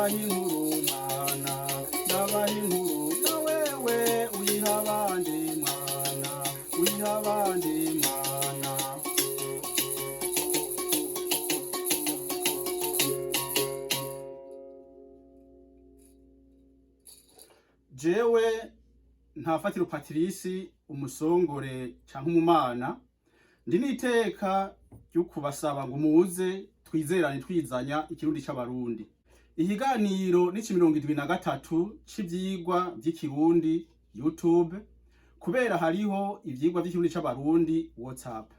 Ndabaha inkuru mwana, ndabaha inkuru, na wewe uyiha abandi mwana, uyiha abandi mwana. Jewe Ntafatiro Patrice, umusongore canke umumana, ndi n'iteka ryo kubasaba ngo muze twizerane, twizanya ikirundi c'Abarundi. Ikiganiro n'ici 73 c'ivyigwa vy'ikirundi YouTube, kubera hariho ivyigwa vy'ikirundi c'Abarundi WhatsApp.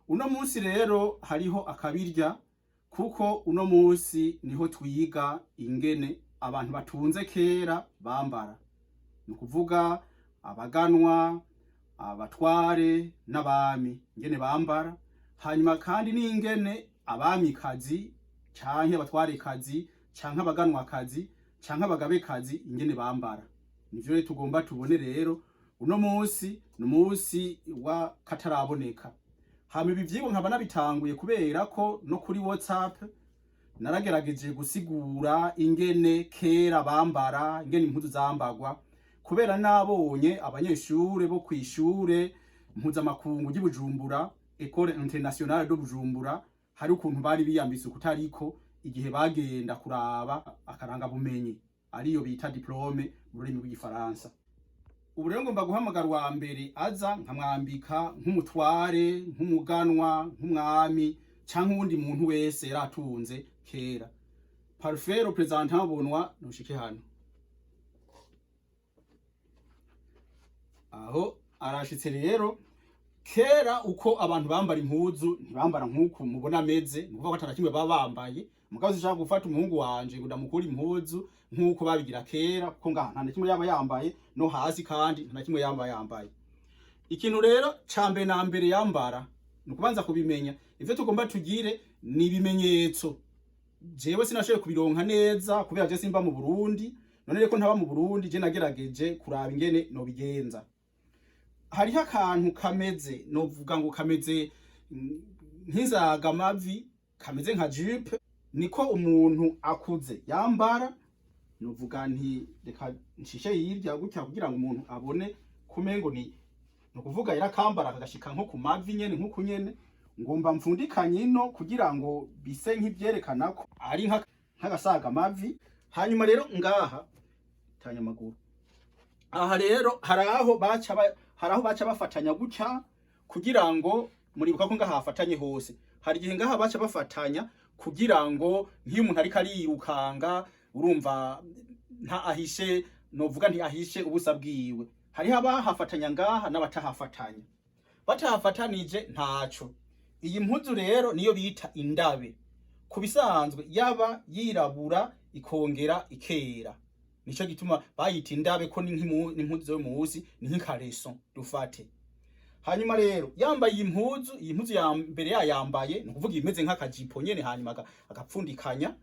Uno munsi rero hariho akabirya, kuko uno munsi niho twiga ingene abantu batunze kera bambara, ni ukuvuga abaganwa, abatware n'abami, ingene bambara, hanyuma kandi n'ingene abamikazi canke abatwarekazi canke abaganwakazi canke abagabekazi ingene bambara. Nivyo rero tugomba tubone. Rero uno munsi ni umunsi wa kataraboneka. Hama ibi vyigwa nkaba nabitanguye kubera ko no kuri WhatsApp naragerageje gusigura ingene kera bambara, ingene impuzu zambagwa, kubera nabonye abanyeshure bo kw'ishure mpuzamakungu ry'i Bujumbura, Ecole Internationale de Bujumbura, hari ukuntu bari biyambitse ukutariko igihe bagenda kuraba akarangabumenyi, ariyo bita diplôme mu rurimi rw'igifaransa. Ubu rero ngomba guhamagara uwa mbere aza nkamwambika nk'umutware, nk'umuganwa, nk'umwami canke uwundi muntu wese yari atunze kera. Parfait représentant Bonwa, nushike hano. Aho arashitse. Rero kera uko abantu bambara impuzu, ntibambara nk'uku mubona ameze, ni ukuvuga ko atana kimwe baba bambaye. Mugabo sinshaka gufata umuhungu wanje ngo ndamukure impuzu nk'uko babigira kera, kuko ngaha nta na kimwe yaba yambaye no hasi, kandi nta na kimwe yaba yambaye. Ikintu rero ca mbere na mbere yambara ni ukubanza kubimenya. Ivyo tugomba tugire ni ibimenyetso. Jewe sinashoboye kubironka neza kubera je simba mu Burundi. None reko ntaba mu Burundi, je nagerageje kuraba ingene nobigenza. Hariho akantu kameze, novuga ngo kameze nk'inzagamavi, kameze nka jupe, niko umuntu akuze yambara. Novuga nti reka nshishe yirya gutya kugira ngo umuntu abone kumengo ni nukuvuga yarakambara kagashika nko ku mavi nyene, nkuku nyene. Ngomba mfundikanye ino kugira ngo bise nk'ivyerekana ko ari nk'agasaga mavi. Hanyuma rero ngaha tanya amaguru aha rero hari aho baca bafatanya gutya, kugira ngo muribuka ko ngaha hafatanye hose. Hari igihe ngaha baca bafatanya kugira ngo nk'iyo umuntu ariko arirukanga, urumva nta ahishe, novuga nti ahishe ubusa bwiwe. Hariho abahafatanya ngaha n'abatahafatanya. Batahafatanije ntaco. Iyi mpuzu rero niyo bita indabe. Ku bisanzwe yaba yirabura ikongera ikera, nico gituma bayita indabe, ko ni n'impuzu yo musi, ni nk'ikareso dufate. Hanyuma rero yambaye iyi mpuzu, iyi mpuzu ya mbere yayambaye, ni ukuvuga imeze nk'akajipo nyene, hanyuma agapfundikanya.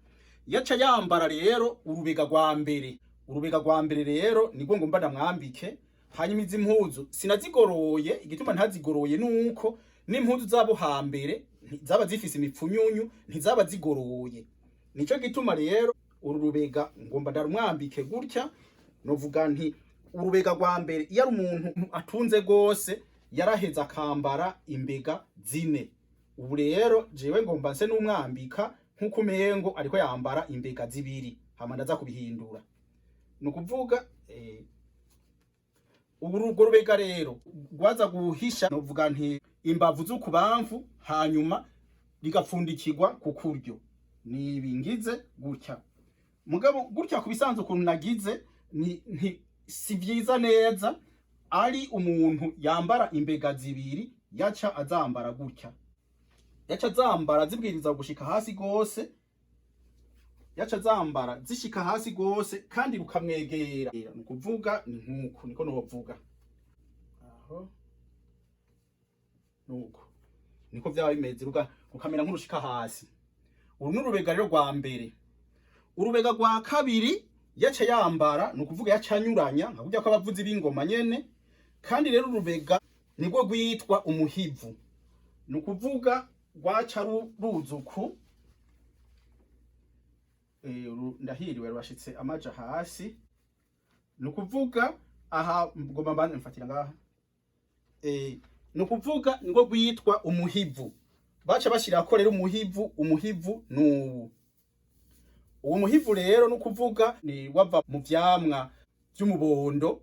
Yaca yambara rero urubega rwa mbere. Urubega rwa mbere rero nibwo ngomba ndamwambike. Hanyuma izi mpuzu sinazigoroye. Igituma ntazigoroye nuko n'impuzu zabo hambere zaba zifise imipfunyunyu, ntizaba zigoroye. Nico gituma rero uru rubega ngomba ndarumwambike gutya. Novuga nti urubega rwa mbere, iyo ari umuntu atunze gose, yaraheza akambara imbega zine. Ubu rero jewe ngomba nse n'umwambika nk'uko umengo ariko yambara imbega zibiri, hama ndaza kubihindura. Ni ukuvuga ubu urwo rubega rero rwaza guhisha, novuga nti imbavu z'ukubamfu, hanyuma rigapfundikirwa ku kuryo. Nibingize gutya, mugabo gutya ku bisanzwe ukuntu nagize ni nti si vyiza neza. Ari umuntu yambara imbega zibiri, yaca azambara gutya, yaca azambara zibwiriza gushika hasi gose, yaca azambara zishika hasi gose kandi rukamwegera. Ni ukuvuga ni nkuku niko novuga aho, nuko niko vyaba bimeze, rukamera nk'urushika hasi. Uru ni urubega rero rwa mbere. Urubega rwa kabiri yaca yambara, ni ukuvuga yaca anyuranya nka kurya kw'abavuzi b'ingoma nyene. Kandi rero urubega nibwo rwitwa umuhivu, ni ukuvuga rwaca ruza uku. Ndahiriwe rurashitse amaja hasi. Ni ukuvuga aha ngomba mbanze mfatira ngaha. Ni ukuvuga nirwo rwitwa umuhivu. Baca bashirako rero umuhivu. Umuhivu nuwu. Uwo muhivu rero ni ukuvuga ni wava mu vyamwa vy'umubondo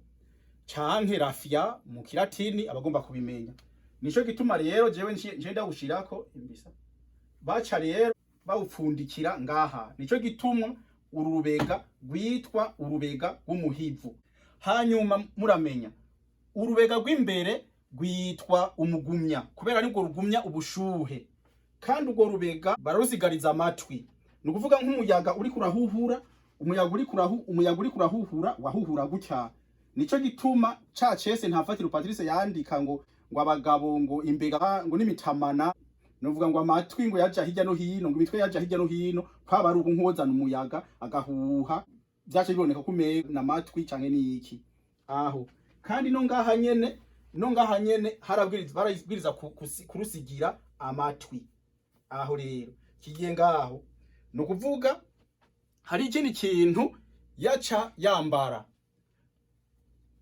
canke raphia mu Kilatini, abagomba kubimenya. Nico gituma rero jewe nje ndawushirako imbisa. Baca rero bawupfundikira ngaha. Nico gituma uru rubega rwitwa urubega rw'umuhivu. Hanyuma muramenya urubega rw'imbere rwitwa umugumya, kubera nibwo rugumya ubushuhe. Kandi urwo rubega bararusigariza amatwi. Ni ukuvuga nk'umuyaga uri kurahuhura, umuyaga uri kurahuhura wahuhura gutya. Nico gituma ca cese Ntafatiro Patrice yandika ngo abagabo ngo imbega ngo n'imitamana, novuga ngo amatwi ngo yaja hirya no hino, ngo imitwe yaja hirya no hino, kwaba ari ukunkozana umuyaga agahuha, vyace biboneka ko umenga n'amatwi canke n'iki aho. Kandi no ngaha nyene harabwiriza, barabwiriza kurusigira amatwi. Aho rero kigiye ngaho. Ni ukuvuga hari ikindi kintu yaca yambara.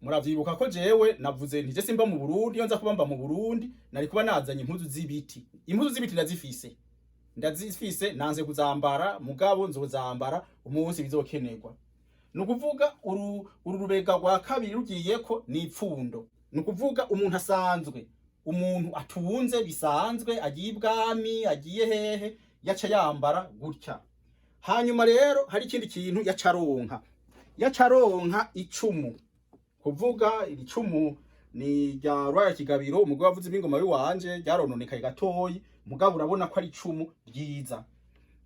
Muravyibuka ko jewe navuze nti je simba mu Burundi. Iyo nza kuba mba mu Burundi, nari kuba nazanye impuzu z'ibiti. Impuzu z'ibiti ndazifise, nanze kuzambara, mugabo nzozambara umunsi bizokenerwa. Ni ukuvuga uru rubega rwa kabiri rugiyeko ni ipfundo. Ni ukuvuga umuntu asanzwe, umuntu atunze bisanzwe, agiye ibwami, agiye hehe, yaca yambara gutya. Hanyuma rero hari ikindi kintu yaca aronka. Yaca aronka icumu. Kuvuga iri cumu ni rya Rwaya Kigabiro, umugore wavuze ibingoma w'iwanje, ryarononekaye gatoyi, mugabo urabona ko ari icumu ryiza.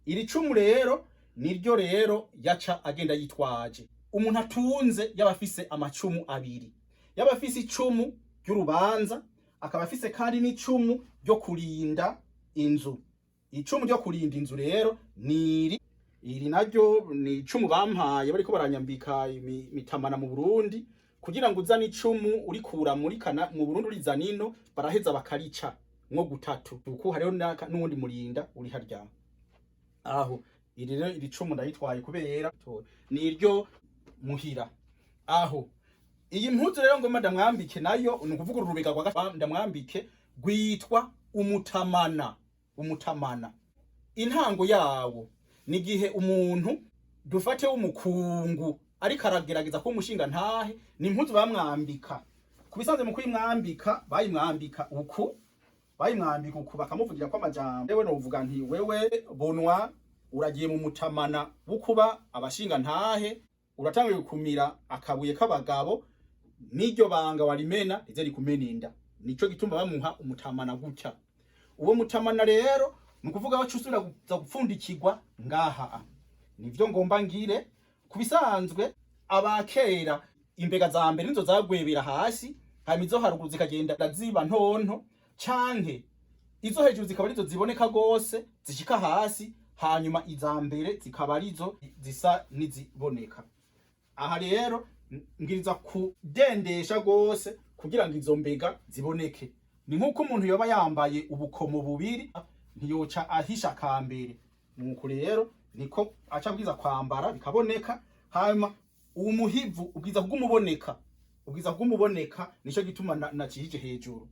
Iri cumu rero niryo rero yaca agenda yitwaje. Umuntu atunze yaba afise amacumu abiri: yaba afise icumu ry'urubanza, akaba afise kandi n'icumu ryo kurinda inzu. Icumu ryo kurinda inzu rero niri. Iri naryo ni icumu bampaye bariko baranyambika imitamana mu Burundi. Kugira ngo uzane icumu urikura muri kana mu Burundi urizana ino, baraheza bakarica nko gutatu. Uku hariho n'uwundi murinda uri harya aho. Iri rero, iri cumu ndayitwaye kubera ni iryo muhira aho. Iyi mpuzu rero ngoma ndamwambike nayo, ni ukuvuga uru rubega rwa ndamwambike rwitwa umutamana. Umutamana intango yawo ni igihe umuntu, dufate w'umukungu, ariko aragerageza kuba umushinga ntahe, ni impuzu bamwambika. Ku bisanzwe mu kuyimwambika bayimwambika uku, bakamuvugira ko amajambo. Wewe novuga nti: "Wewe Bonwa, uragiye mu mutamana wo kuba abashinga ntahe, uratanguye kumira akabuye k'abagabo, n'iryo banga warimena rize rikumena inda." Nico gituma bamuha umutamana gutya. Uwo mutamana rero ni ukuvuga wacu usubira kuza gupfundikirwa ngaha. Nivyo ngomba ngire. Ku bisanzwe abakera imbega za mbere nizo zagwebera hasi, hanyuma izo haruguru zikagenda ziba ntonto, canke izo hejuru zikaba arizo ziboneka gose zishika hasi, hanyuma iza mbere zikaba arizo zisa n'iziboneka. Aha rero mbwiriza kudendesha gose kugira ngo izo mbega ziboneke. Ni nk'uko umuntu yoba yambaye ubukomo bubiri, ntiyoca ahisha akambere. Nuko rero niko aca abwiza kwambara bikaboneka. Hanyuma uwo muhivu ubwiza kugumuboneka, ubwiza kugumuboneka. Nico gituma nacishije hejuru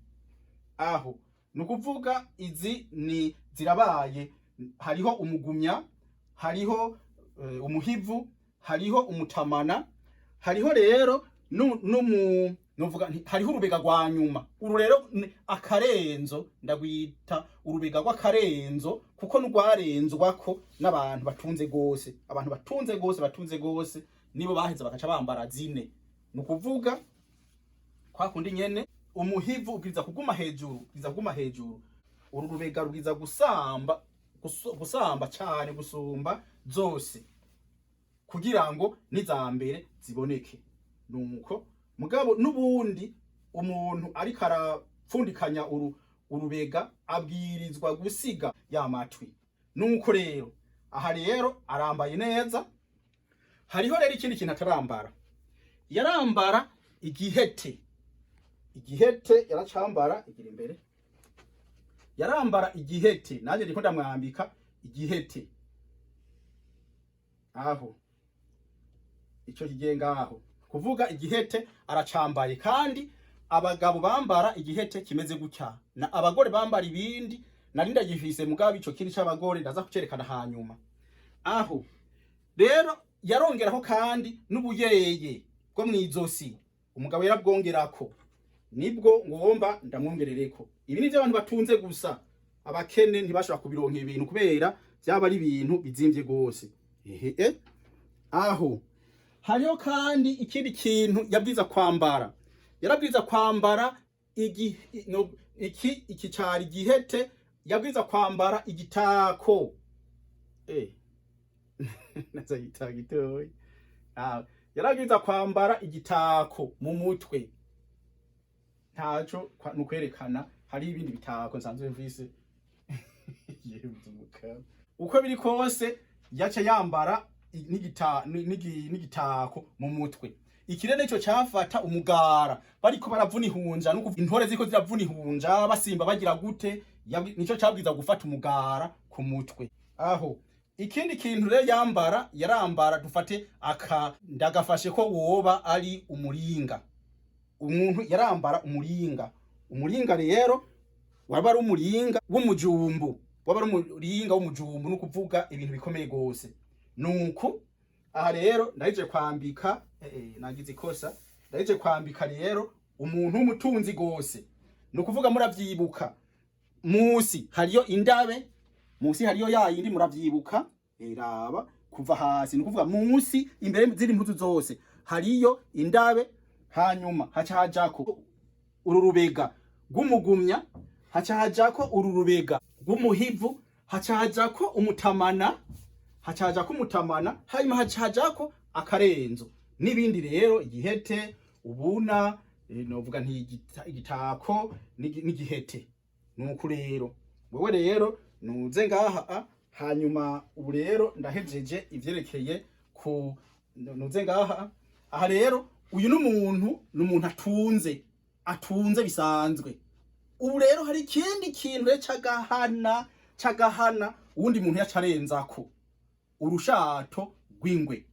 aho. Ni ukuvuga izi ni zirabaye: hariho umugumya, hariho umuhivu, hariho umutamana, hariho rero numu novuga nti hariho urubega rwa nyuma. Uru rero akarenzo, ndagwita urubega rw'akarenzo kuko nurwarenzwako n'abantu batunze gose. Abantu batunze gose, batunze gose, nibo baheza bakaca bambara zine. Ni ukuvuga kwa kundi nyene umuhivu ubwiza kuguma hejuru, ubwiza kuguma hejuru. Uru rubega rubwiza gusamba, gusamba cane gusumba zose, kugira ngo n'iza mbere ziboneke. Nuko mugabo n'ubundi umuntu ariko arapfundikanya uru urubega abwirizwa gusiga ya matwi. Nuko rero aha rero arambaye neza. Hariho rero ikindi kintu atarambara. Yarambara igihete. Igihete yaracambara igira imbere. Yarambara igihete, nanjye ndiko ndamwambika igihete. Aho ico kigiye ngaho kuvuga igihete aracambaye. Kandi abagabo bambara igihete kimeze gutya, na abagore bambara ibindi nari ndagifise, mugabo ico kindi c'abagore ndaza kucerekana hanyuma. Aho rero yarongeraho kandi n'ubuyeye bwo mw'izosi, umugabo yarabwongerako, nibwo ngomba ndamwongerereko. Ibi ni abantu batunze gusa, abakene ntibashobora kubironka ibintu kubera byaba ari ibintu bizimvye gose. Ehe, aho hariho kandi ikindi kintu yabwiza kwambara. Yarabwiza kwambara igi, no, iki cari igihete. Yabwiza kwambara igitako, naza gitako gitoyi. Ah, yarabwiza kwambara igitako mu mutwe. Ntaco nukwerekana hari ibindi bitako nsanzwe mvise. Yewe umukara, uko biri kose yaca yambara n'igitako mu mutwe. Ikirere nico cafata umugara bariko baravuna ihunja, nuko intore ziko ziravuna ihunja, basimba, bagira gute, nico cabwiza gufata umugara ku mutwe. Aho ikindi kintu rero yambara, yarambara, dufate aka ndagafashe ko woba ari umuringa. Umuntu yarambara umuringa. Umuringa rero waba ari umuringa w'umujumbu, waba ari umuringa w'umujumbu, no kuvuga ibintu bikomeye gose. Nuko aha rero ndaheje kwambika, nagize ikosa, ndaheje kwambika rero umuntu w'umutunzi gose. Ni ukuvuga muravyibuka musi hariyo indabe, musi hariyo ya yindi, muravyibuka. Raba kuva hasi, ni ukuvuga musi imbere ziri impuzu zose hariyo indabe, hanyuma haca hajako uru rubega rw'umugumya, haca hajako uru rubega rw'umuhivu, haca hajako umutamana, haca hajako umutamana, hanyuma haca hajako akarenzo n'ibindi rero, igihete, ubuna, novuga nti igitako n'igihete. Nuko rero wewe rero nuze ngaha, hanyuma ubu rero ndahejeje ivyerekeye ku nuze ngaha. Aha rero uyu n'umuntu, n'umuntu atunze, atunze bisanzwe. Ubu rero hari ikindi kintu rero c'agahana uwundi muntu yacarenzako, urushato rw'ingwe.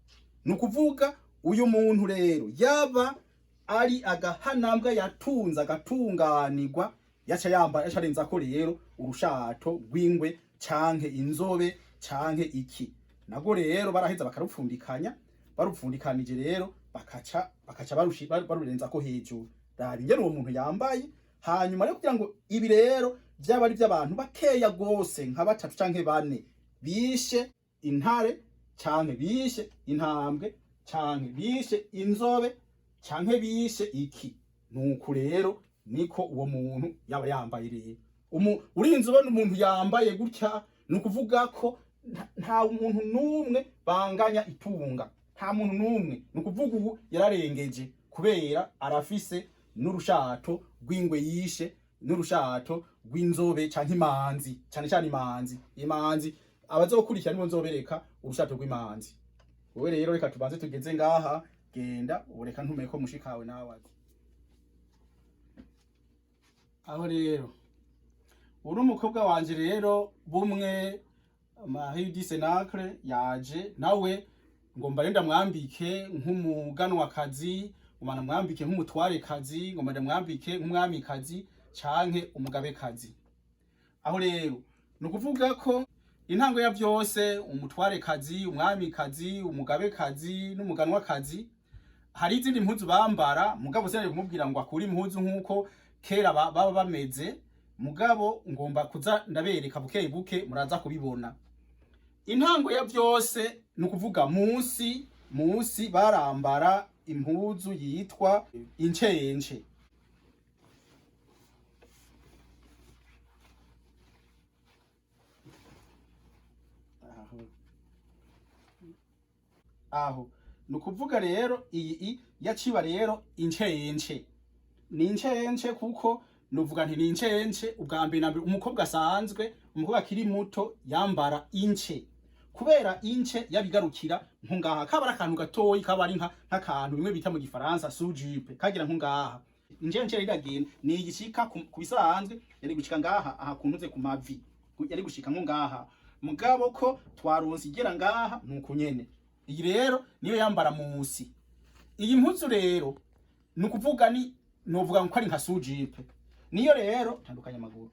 Ni ukuvuga uyu muntu rero yaba ari agahanambwa, yatunze agatunganirwa, yaca yambara, yaca arenzako rero urushato rw'ingwe canke inzobe canke iki. Nago rero baraheza bakarupfundikanya, barupfundikanije rero bakaca barurenzako hejuru. Raba ingene uwo muntu yambaye. Hanyuma rero kugira ngo ibi rero vyaba ari vy'abantu bakeya gose, nka batatu canke bane, bishe intare canke bishe intambwe canke bishe inzobe canke bishe iki. Nuko rero niko uwo muntu yaba yambaye. Rero urinze ubona umuntu yambaye gutya, ni ukuvuga ko nta muntu n'umwe banganya itunga, nta muntu n'umwe. Ni ukuvuga ubu yararengeje kubera arafise n'urushato rw'ingwe yishe, n'urushato rw'inzobe canke imanzi, cane cane imanzi. Imanzi abazokurikira nibo nzobereka urushato rw'imanzi. Wowe rero reka tubanze tugeze ngaha, genda ureka ntume ko mushikawe nawe azi. Aho rero uri umukobwa wanje rero bumwe Marie du Cenacle yaje nawe ngomba rero ndamwambike nk'umuganwakazi, ngomba ndamwambike nk'umutwarekazi, ngomba ndamwambike nk'umwamikazi canke umugabekazi. Aho rero ni ukuvuga ko intango ya vyose, umutwarekazi, umwamikazi, umugabekazi n'umuganwakazi, hari izindi mpuzu bambara. Mugabo sinari kumubwira ngo akure impuzu nk'uko kera baba bameze, mugabo ngomba kuza ndabereka buke buke, muraza kubibona. Intango ya vyose ni ukuvuga munsi barambara impuzu yitwa incence. Aho ni ukuvuga rero iyi yaciba rero incence, ni incence kuko nuvuga nti ni incence. Ubwa mbere na mbere umukobwa asanzwe, umukobwa akiri muto yambara ince, kubera ince yabigarukira nko ngaha, kaba ari akantu gatoyi, kaba ari nk'akantu bimwe bita mu gifaransa sous-jupe, kagira nko ngaha. Incence rero iragenda ni igishika ku bisanzwe yari gushika ngaha aha kuntuze ku mavi, yari gushika nko ngaha, mugabo ko twaronse igera ngaha nuko nyene. Iyi rero niyo yambara musi. Iyi mpuzu rero ni ukuvuga, ni novuga ngo ko ari nka sous-jupe. Niyo rero tandukanya amaguru,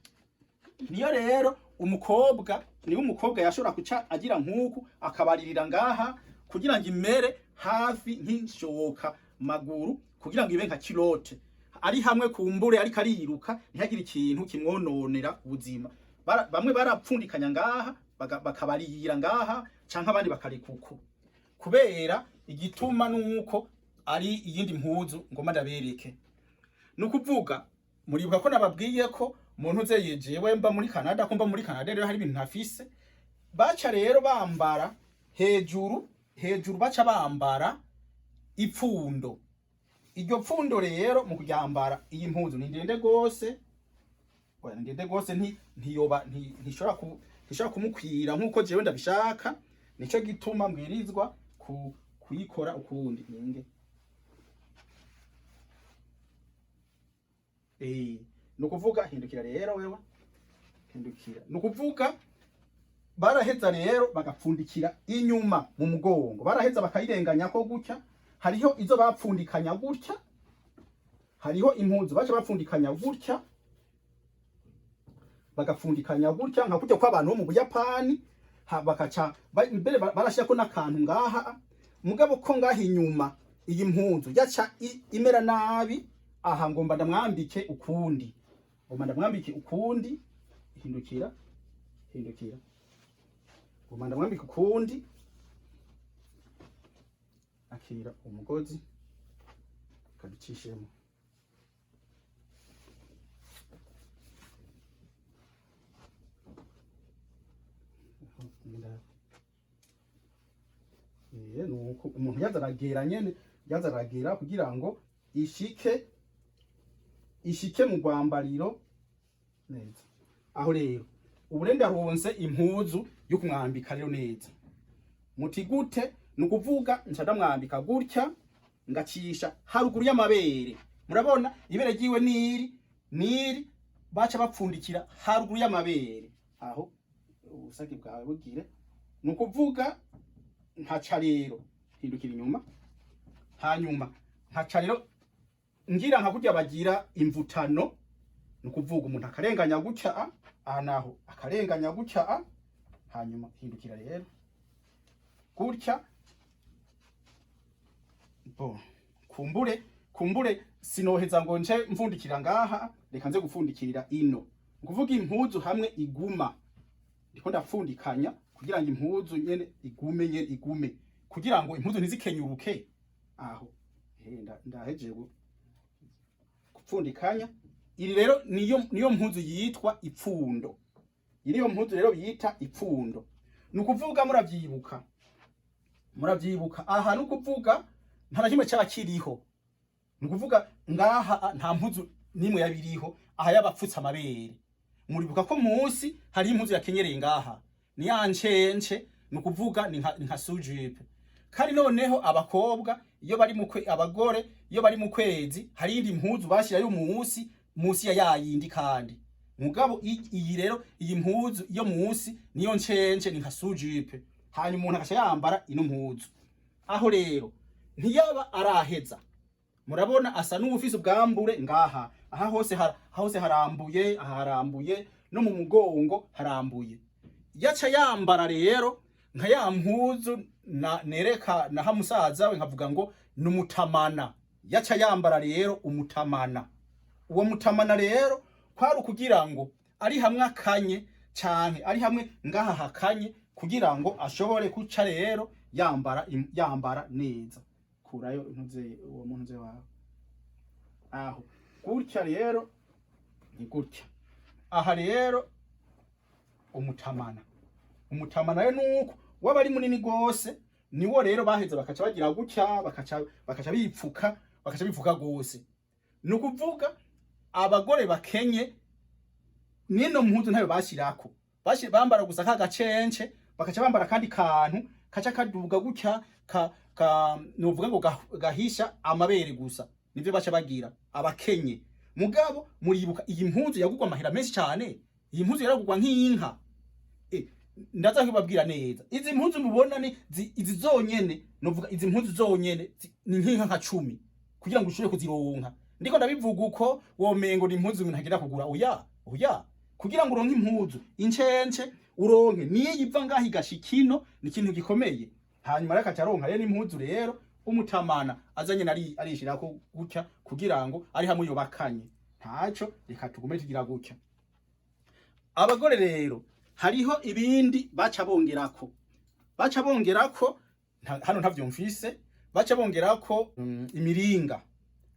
niyo rero umukobwa, niyo umukobwa yashobora kuca agira nk'uku, akabaririra ngaha kugira ngo imere hafi nk'inshoka maguru, kugira ngo ibe nka culotte, ari hamwe kumbure ariko ariruka ntihagire ikintu kimwononera ubuzima. Bamwe barapfundikanya ngaha, bakabarira ngaha, canke abandi bakareka uko. Kubera igituma nuko ari iyindi mpuzu ngoma ndabereke. Nukuvuga muribuka ko nababwiye ko muntu uze jewe mba muri Canada, ko mba muri Canada rero hari ibintu ntafise. Baca rero bambara hejuru, hejuru baca bambara ipfundo. Iryo pfundo rero mu kuryambara, iyi mpuzu ni ndende gose, oya, ni ndende gose, ntiyoba ntishobora kumukwira nkuko jewe ndabishaka. Nico gituma mbwirizwa kuyikora ukundi ninge. Nukuvuga hindukira rero, wewe hindukira. Nukuvuga baraheza rero bagapfundikira inyuma mu mugongo, baraheza bakayirenganya ko gutya. Hariho izo bapfundikanya gutya, hariho impuzu baca bapfundikanya gutya, bagapfundikanya gutya nka kujya kw'abantu bo mu Buyapani, bakaca mbere barashirako n'akantu ngaha. Mugabo ko ngaha inyuma iyi mpuzu yaca imera nabi, aha ngomba ndamwambike ukundi, ngomba ndamwambike ukundi. Hindukira, hindukira, ngomba ndamwambike ukundi. Akira umugozi kaducishemo. Nuko umuntu yaza aragera nyene, yaza aragera kugira ngo ishike mu rwambariro neza. Aho rero ubu rero ndaronse impuzu yo kumwambika rero neza. Muti gute? Ni ukuvuga nca ndamwambika gutya, ngacisha haruguru y'amabere. Murabona ibere ryiwe niri niri, baca bapfundikira haruguru y'amabere aho ubusaki bwawe bugire. Ni ukuvuga nkaca rero hindukira inyuma, hanyuma nkaca rero ngira nka kurya bagira imvutano. Ni ukuvuga umuntu akarenganya gutya, aha naho akarenganya gutya, hanyuma hindukira rero gutya. Bo kumbure sinoheza ngo nce mfundikira ngaha, reka nze gupfundikirira ino. Ni ukuvuga impuzu hamwe iguma, ndiko ndapfundikanya kugira ngo impuzu nyene igume, nyene igume, kugira ngo impuzu ntizikenyuruke. Aho ndahejeje gupfundikanya. Iri rero niyo mpuzu yitwa ipfundo. Iyi niyo mpuzu rero bita ipfundo. Ni ukuvuga muravyibuka aha, ni ukuvuga nta na kimwe caba kiriho. Ni ukuvuga ngaha nta mpuzu nimwe yabiriho, aha yabapfutse amabere. Muribuka ko munsi hari impuzu yakenyereye ngaha, ni ya ncence, ni ukuvuga ni nka sous-jupe. Kandi noneho abakobwa iyo bari mu abagore iyo bari mu kwezi, hari iyindi mpuzu bashirayo munsi, munsi ya yayindi. Kandi mugabo iyi rero, iyi mpuzu yo munsi niyo ncence, ni nka sous-jupe. Hanyuma umuntu agaca yambara ino mpuzu. Aho rero ntiyaba araheza. Murabona asa n'uwufise ubwambure ngaha, aha hose hose harambuye, aha harambuye, no mu mugongo harambuye. Yaca yambara rero nka ya mpuzu na nereka na musaza we, nkavuga ngo numutamana. Yaca yambara rero umutamana. Uwo mutamana rero kwari ukugira ngo ari hamwe akanye, canke ari hamwe ngaha hakanye, kugira ngo ashobore kuca rero yambara neza. Kurayo ntuze uwo muntu nze wawe aho gutya rero ni gutya. Aha rero umutamana rero nuko waba ari munini gose, niwo rero baheze bakaca bagira gutya, bakaca bipfuka, bakaca bipfuka gose. Ni ukuvuga abagore bakenye nino mpuzu ntayo bashirako, bambara gusa ka gacence, bakaca bambara kandi kantu kaca kaduga gutya, ka nuvuga ngo gahisha amabere gusa. Nivyo baca bagira abakenye. Mugabo muribuka iyi mpuzu yagugwa amahera menshi cyane, iyi mpuzu yaragugwa nk'inka. Ndaza kubabwira neza. Izi mpuzu mubona ni izi zonyene, novuga izi mpuzu zonyene ni nk'inka nka 10 kugira ngo ushobore kuzironka. Ndiko ndabivuga uko womengo ni impuzu umuntu agira kugura. Oya, oya, kugira ngo uronke impuzu incence, uronke niyo iva ngaho igashika ino, ni ikintu gikomeye. Hanyuma rero akaca aronka rero impuzu rero umutamana azanye nari arishirako gutya kugira ngo ari hamwe yobakanye. Ntaco, reka tugume tugira gutya. Abagore rero hariho ibindi baca bongerako, hano ntavyo mfise. Baca bongerako imiringa.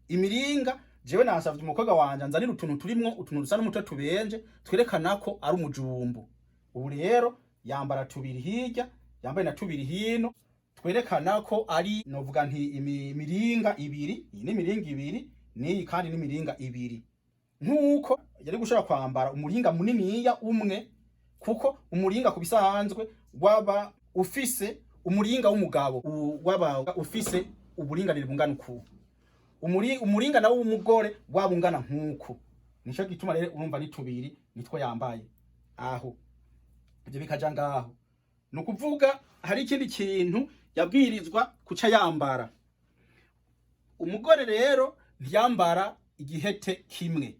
Imiringa, jewe nasavye umukobwa wanje anzanira utuntu turimwo utuntu dusa n'umuto tubenje, twerekana ko ari umujumbu. Ubu rero yambara tubiri hirya, yambaye na tubiri hino, twerekana ko ari, novuga nti imiringa ibiri. Iyi ni imiringa ibiri, n'iyi kandi n'imiringa ibiri. Nk'uko yari gushobora kwambara umuringa muniniya umwe, kuko umuringa ku bisanzwe waba ufise, umuringa w'umugabo waba ufise uburinganire bungana uku, umuringa nawo w'umugore waba ungana nk'uku. Nico gituma rero urumva ni tubiri nitwo yambaye aho, ivyo bikaja ngaho. Ni ukuvuga hari ikindi kintu yabwirizwa kuca yambara. Umugore rero ntiyambara igihete kimwe,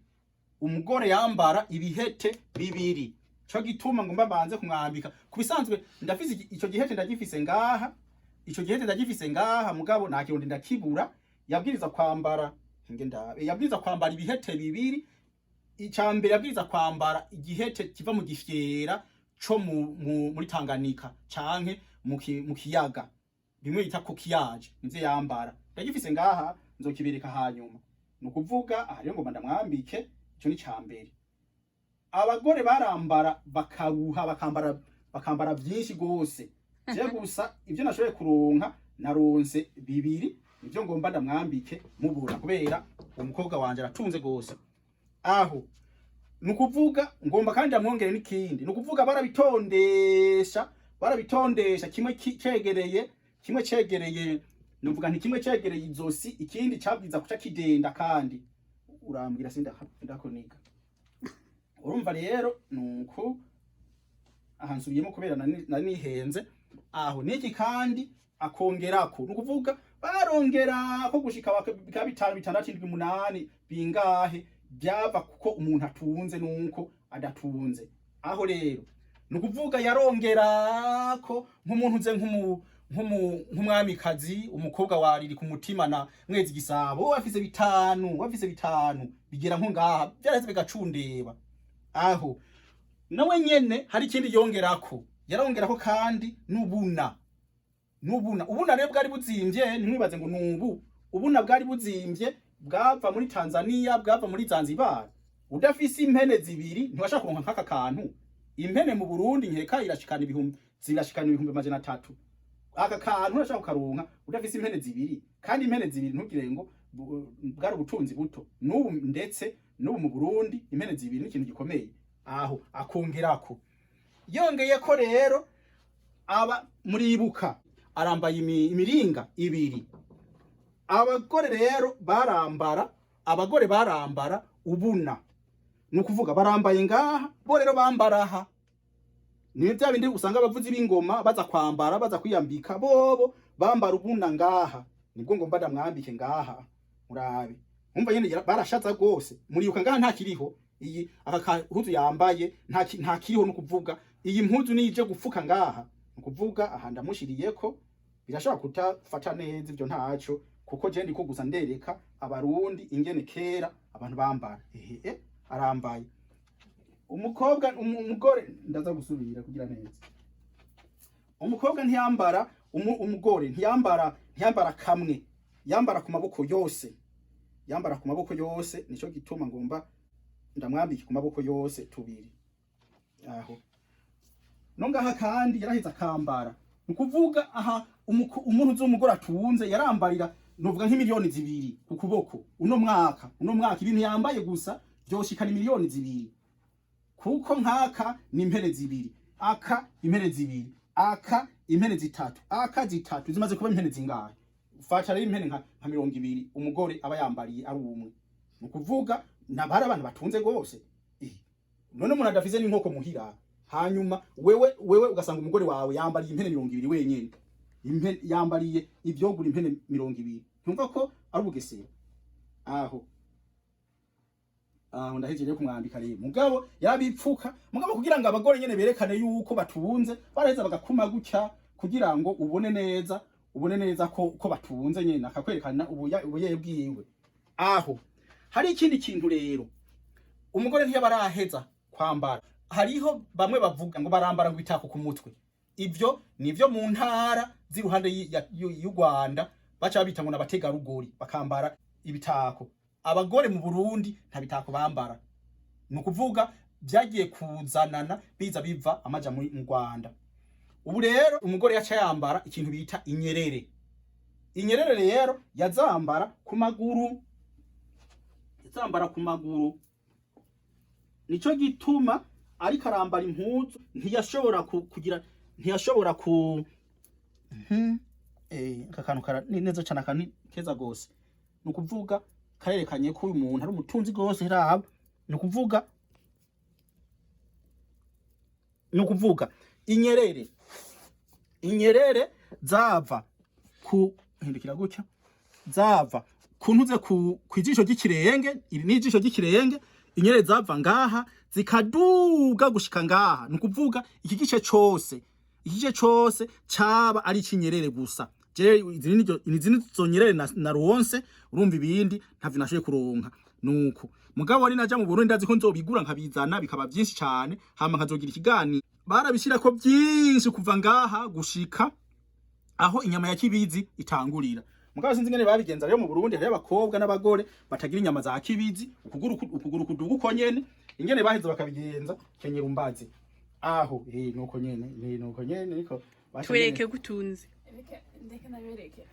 umugore yambara ibihete bibiri. Co gituma ngomba mbanze kumwambika. Ku bisanzwe ndafise ico gihete, ndagifise ngaha, ico gihete ndagifise ngaha, mugabo nta kirundi ndakibura. Yabwiriza kwambara, nge ndabe, yabwiriza kwambara ibihete bibiri. Ica mbere, yabwiriza kwambara igihete kiva mu gifyera co muri Tanganyika canke mu kiyaga, bimwe bita coquillage, nivyo yambara. Ndagifise ngaha, nzokibireka hanyuma. Ni ukuvuga aha rero ngomba ndamwambike. Ico ni ca mbere. Abagore barambara bakaruha, bakambara vyinshi gose. Je gusa ivyo nashoboye kuronka, naronse bibiri, nivyo ngomba ndamwambike mubura, kubera umukobwa wanje aratunze gose. Aho ni ukuvuga ngomba kandi ndamwongere n'ikindi. Ni ukuvuga barabitondesha kimwe cegereye, kimwe cegereye, nuvuga nti kimwe cegereye izosi, ikindi cabwiza kuca kidenda. Kandi urambwira sinda ndakoniga. Urumva rero nuko aha nsubiyemo kubera nari nihenze aho. Niki kandi akongerako, ni ukuvuga barongerako gushika bikaba bitanu, bitandatu, indwi, umunani, bingahe, byava kuko umuntu atunze nuko adatunze. Aho rero ni ukuvuga yarongerako nk'umuntu uze nk'umwamikazi, umukobwa wariri ku mutima na Mwezi Gisabo, afise bitanu, afise bitanu bigera nko ngaha, byaraheze bigacundeba. Aho nawe nyene hari ikindi yongerako, yarongerako kandi n'ubuna. Ubuna rero bwari buzimvye, ntimwibaze ngo nubu. Ubuna bwari buzimvye, bwava muri Tanzania, bwava muri Zanzibar. Udafise impene zibiri ntiwashaka kuronka nk'aka kantu. Impene mu Burundi nkeka irashikana ibihumbi, zirashikana 300,000. Aka kantu urashaka kukaronka udafise impene zibiri. Kandi impene zibiri ntugire ngo bwari ubutunzi buto. N'ubu, ndetse n'ubu mu Burundi impene zibiri ni ikintu gikomeye. Aho akongerako, yongeye ko rero aba muribuka arambaye imiringa ibiri. Abagore rero barambara, abagore barambara ubuna, ni ukuvuga barambaye ngaha. Bo rero bambara aha, ni bya bindi usanga abavuzi b'ingoma baza kwambara, baza kwiyambika. Bobo bambara ubuna ngaha, nibwo ngomba ndamwambike ngaha murabe. Umva nyene barashaza rwose. Muribuka ngaha nta kiriho. Iyi aka kahuzu yambaye nta kiriho. No kuvuga iyi mpuzu nije gufuka ngaha, ni ukuvuga aha ndamushiriyeko. Birashobora kutafata neza ivyo, ntaco, kuko je ndiko gusa ndereka Abarundi ingene kera abantu bambara. Ehe, arambaye umukobwa, umugore. Ndaza gusubira kugira neza. Umukobwa ntiyambara, umugore ntiyambara kamwe, yambara ku maboko yose, yambara ku maboko yose. Nico gituma ngomba ndamwambike ku maboko yose tubiri aho. No ngaha kandi yaraheze akambara. Ni ukuvuga aha umuntu z'umugore atunze yarambarira, novuga nk'imiliyoni 2 ku kuboko. Uno mwaka ibintu yambaye gusa vyoshikana imiliyoni 2, kuko nkaka ni impene zibiri, aka impene zibiri, aka impene zitatu, aka zitatu, zimaze kuba impene zingahe? Fata rero impene nka 20 umugore aba yambariye ari umwe. Ni ukuvuga nabari abantu batunze gose. None umuntu adafise n'inkoko muhira. Hanyuma wewe ugasanga umugore wawe yambariye impene 20 wenyene, impene yambariye ivyogura impene 20. Ntumva ko ari ubugesera? Aho ndahejeje kumwambika rero. Mugabo yabipfuka, mugabo kugira ngo abagore nyene berekane yuko batunze, baraheza bagakuma gutya kugira ngo ubone neza ko batunze nyene, akakwerekana ubuyeye bwiwe. Aho hari ikindi kintu rero, umugore ntiyabaraheza kwambara. Hariho bamwe bavuga ngo barambara ngo ibitako ku mutwe. Ivyo nivyo mu ntara z'iruhande y'u Rwanda baca babita ngo n'abategarugori, bakambara ibitako. Abagore mu Burundi nta bitako bambara. Ni ukuvuga vyagiye kuzanana biza biva amaja mu Rwanda. Ubu rero umugore yaca yambara ikintu bita inyerere. Inyerere rero yazambara ku maguru, yazambara ku maguru. Nico gituma ariko arambara impuzu ntiyashobora kugira, ntiyashobora ku aka kantu kara ni neza cyane, aka ni keza gose. Ni ukuvuga karerekanye ko uyu muntu ari umutunzi gose. Raba, ni ukuvuga inyerere zava ku hindukira gutya, zava ku ntuze ku kwijisho ry'ikirenge. Iri ni ijisho ry'ikirenge. Inyerere zava ngaha zikaduga gushika ngaha. Ni ukuvuga iki gice cose caba ari ikinyerere gusa. Je izi nizo nyerere naronse. Urumva ibindi ntavyo nashoboye kuronka. Nuko mugabo ari naja mu Burundi, ndazi ko nzobigura nkabizana bikaba byinshi cane, hama nkazogira ikigani. Barabishirako byinshi kuva ngaha gushika aho inyama ya kibizi itangurira. Mugabo sinzi ingene babigenza rero. Mu Burundi hariyo abakobwa n'abagore batagira inyama za kibizi, ukuguru kuduga uko nyene. Ingene baheze bakabigenza, kenyera umbaze aho. Nuko nyene, ni nuko nyene niko basha. Twereke ko utunze. Reka ndeke nabereke.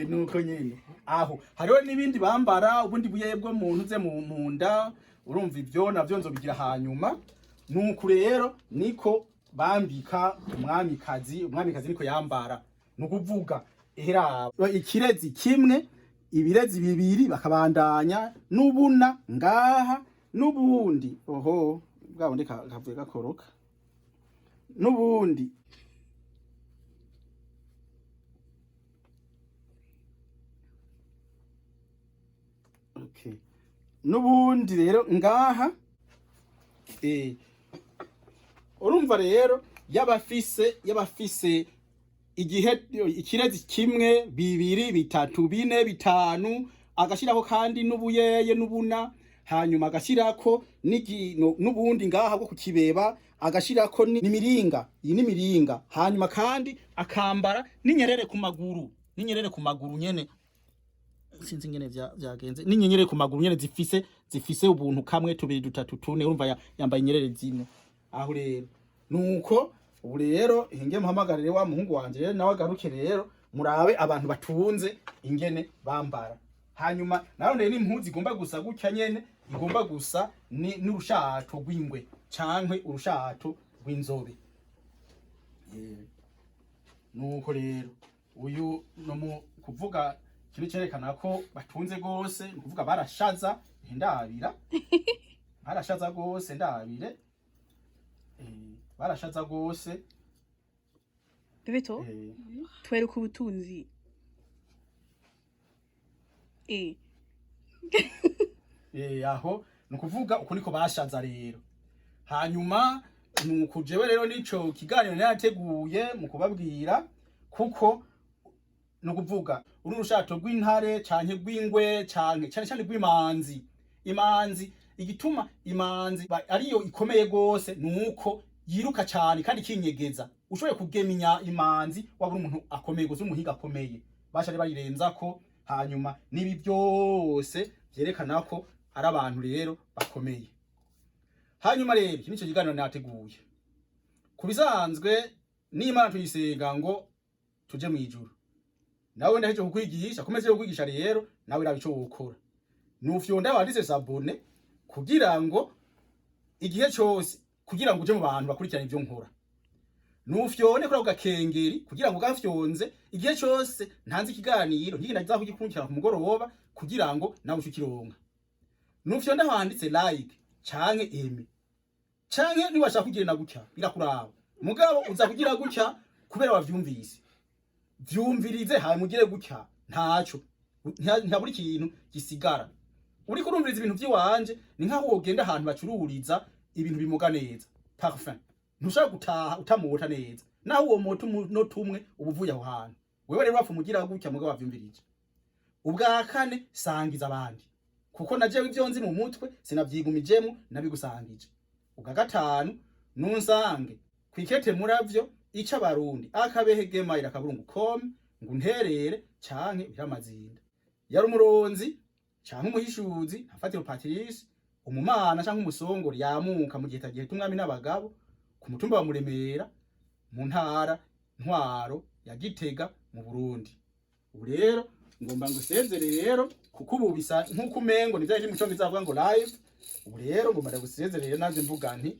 Nuko nyene. Aho hariho n'ibindi bambara, ubundi buye bwo mu ntuze mu nda. Urumva ivyo navyo nzobigira hanyuma. Nuku rero niko bambika umwamikazi. Umwamikazi niko yambara. Nukuvuga ehera ikirezi kimwe, ibirezi bibiri, bakabandanya n'ubuna ngaha n'ubundi. Oho, bwa bundi kavuye gakoroka n'ubundi. Okay. N'ubundi rero ngaha. Urumva rero yabafise igihe ikirezi kimwe, bibiri, bitatu, bine, bitanu, agashirako kandi n'ubuyeye n'ubuna, hanyuma agashirako n'ubundi ngaha bwo kukibeba, agashirako n'imiringa. Iyi ni imiringa. Hanyuma kandi akambara n'inyerere ku maguru, n'inyerere ku maguru nyene. Sinzi ingene vyagenze, n'inyenyeri ku maguru nyene zifise ubuntu kamwe, tubiri, dutatu, tune. Urumva yambaye inyerere zine. Aho rero nuko ubu rero hinge muhamagarire wa muhungu wanje rero nawe agaruke. Rero murabe abantu batunze ingene bambara. Hanyuma nawe n'impuzu igomba gusa gutya nyene, igomba gusa ni n'urushato rw'ingwe cankwe urushato rw'inzobe. Nuko rero uyu no mu kuvuga ikintu cerekana ko batunze gose, ni ukuvuga barashaza. Ndabira, barashaza gose. Ndabire, barashaza gose. Bebeto, twereke ubutunzi. Aho ni ukuvuga uko niko bashaza rero. Hanyuma nuko jewe rero nico kiganiro narateguye mu kubabwira, kuko ni ukuvuga uru rushato rw'intare canke rw'ingwe, canke cane cane rw'imanzi. Imanzi, igituma imanzi ariyo ikomeye gose nuko yiruka cane kandi ikinyegeza. Ushoboye kugeminya imanzi, waba uri umuntu akomeye gose, umuhinga akomeye. Basha rero bayirenzako. Hanyuma n'ibi byose vyerekana ko ari abantu rero bakomeye. Hanyuma rero iki nico kiganiro nateguye. Ku bisanzwe n'Imana tuyisenga ngo tuje mw'ijuru. Nawe ndaheje kukwigisha, komeze kukwigisha rero, nawe raba ico wokora. Nufyonda wanditse s'abonner kugira ngo igihe cose, kugira ngo uje mu bantu bakurikirana ivyo nkora. Nufyone kuri ako gakengeri kugira ngo gafyonze igihe cose ntanze ikiganiro, nkigenda nza kugikurikirana ku mugoroba, kugira ngo nawe uce ukironka. Nufyonda aho handitse like canke aimer, canke niwashaka kugira na gutya, birakuraba. Mugabo uza kugira gutya kubera wavyumvise. Vyumvirize hanyuma ugire gutya, ntaco ntaburi ikintu gisigara. Uriko urumviriza ibintu vy'iwanje ni nkaho wogenda ahantu bacururiza ibintu bimuga neza, parfum. Ntushobora gutaha utamota neza, naho uwo mota umunota umwe uba uvuye aho hantu. Wewe rero wapfa umugira gutya, mugabo wavyumvirije. Ubwa kane, sangiza abandi, kuko na jewe ivyo nzi mu mutwe sinavyigumijemo, nabigusangije. Ubwa gatanu, nunsange kwikete muravyo ica abarundi akabehe@gmail.com ngo unterere canke biramazinda. Yari umuronzi canke umuhishuzi Ntafatiro Patrice, umumana canke umusongori yamuka mu gihe tagihe umwami n'abagabo ku mutumba wa Muremera, mu ntara ntwaro ya Gitega mu Burundi. Ubu rero ngomba ngusezere rero, kuko ubu bisa nk'uko umengo ni bya bindi mu cyongereza bavuga ngo live. Ubu rero ngomba ndagusezere rero, nanjye mvuga nti